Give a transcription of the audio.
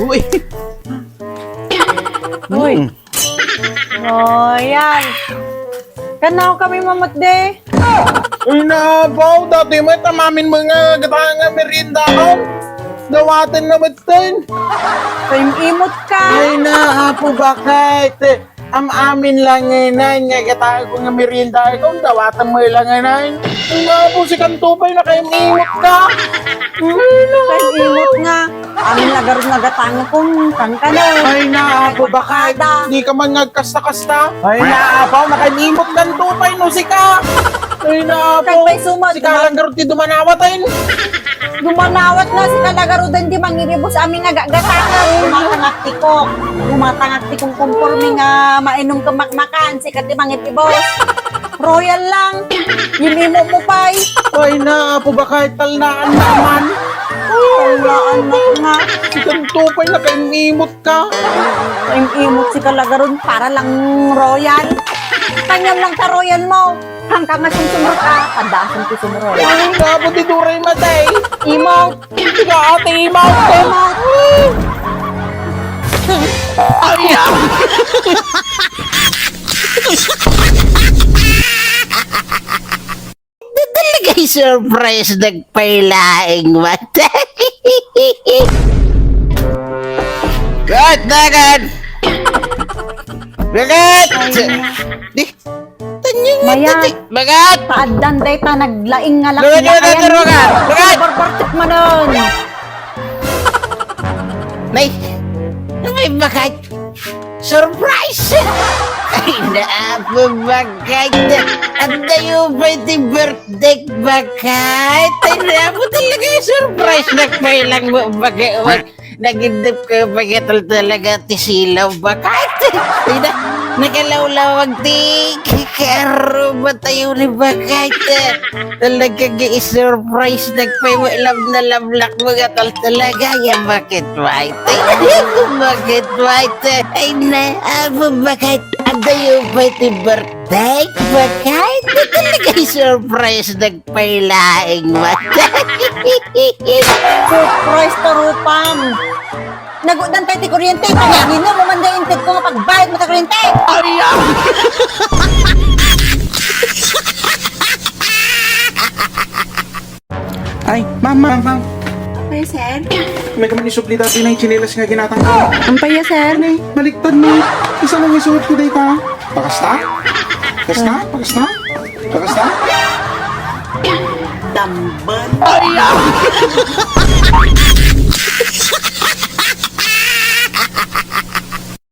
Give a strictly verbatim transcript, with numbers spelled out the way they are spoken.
Uy. Uy. Hmm. Royal. Kanaw kami mamatde. Ay, naapaw, dati met amamin met nga gata nga merienda ko. Dawaten na met ten. Kaimimot ka. Ay, naapo, bakit? Am-amin lang ngay nga gata ko nga merienda ko, dawaten mo lang ngay. Naapo, si Kantupay, nakaimimot ka. Kaimimot nga. Amin la garud nga gatangekon, kankano. Ay, naapo, bakit? Di ka man nga agkasta-kasta. Ay, naapaw, nakaimimot Kantupay no sika. Ay, naapaw. Kag pay sumad, sika lang garud ti dumanawat, ay. Dumanawat nga, sika la garud ti mangibibos amin nga gagatangan. Dumatangak ti Coke. Dumatangak ti kong konporme nga mainom ken makmakan, sika ti mangibibos. Royal lang. Imimo mo pay. Ay, naapo, bakit? Talnaan na man. Talnaan na nga. Si Kantupay, nakaimimot ka. Kaimimot sika la garud, para lang Royal. Kaniam lang ta Royal mo. Hangka nga sumsumrot ka, tandaan ti sumrot. Ay, naapo ti duray matay. Imot. Ika, ate, imot. Imot. Ay, ah. Talaga surprise, nagpailaing mata. Gat, dagan! Bagat! Di, tanying Maya. Bagat! Paaddan dayta naglaing nga laki Bagat, nga bagat, ayan. Bagat! Bagat! Barbartik manon! Nay! Nay, bagat! Surprise! Ay, naapo, bagat! Addayo pay ti birthday, bagat! Ay, naapo talaga yung surprise! Nagpailang mo, bagat! Nagindep kayo, bagat, talaga ti silaw, bagat! Ay, na, nakalawlawag ti kakaruba tayo ni bagat! Talaga nga i-surprise, nagpaiwa lam na lamlak mo nga tal talaga, ya, bakit white? Bakit white? Ay, na, abo, bakit? Adayo pa ti birthday? Bakit? Talaga i-surprise, nagpailaing mo. Surprise ta rupam. Nagudan tayo ti kuryente, kaya nino mo man dahil inted ko nga pagbayad mo sa kuryente? Ay, ah! Ay, ma'am, ma'am, ma'am. Ampay, sir? May ka man isubli dati na yung tsinelas nga ginatang ko. Ampay, sir? Ay, baliktad mo. Isa lang isuot ko data. Pakasta? Pakasta? Pakasta? Pakasta? Tambal. Ay, ah!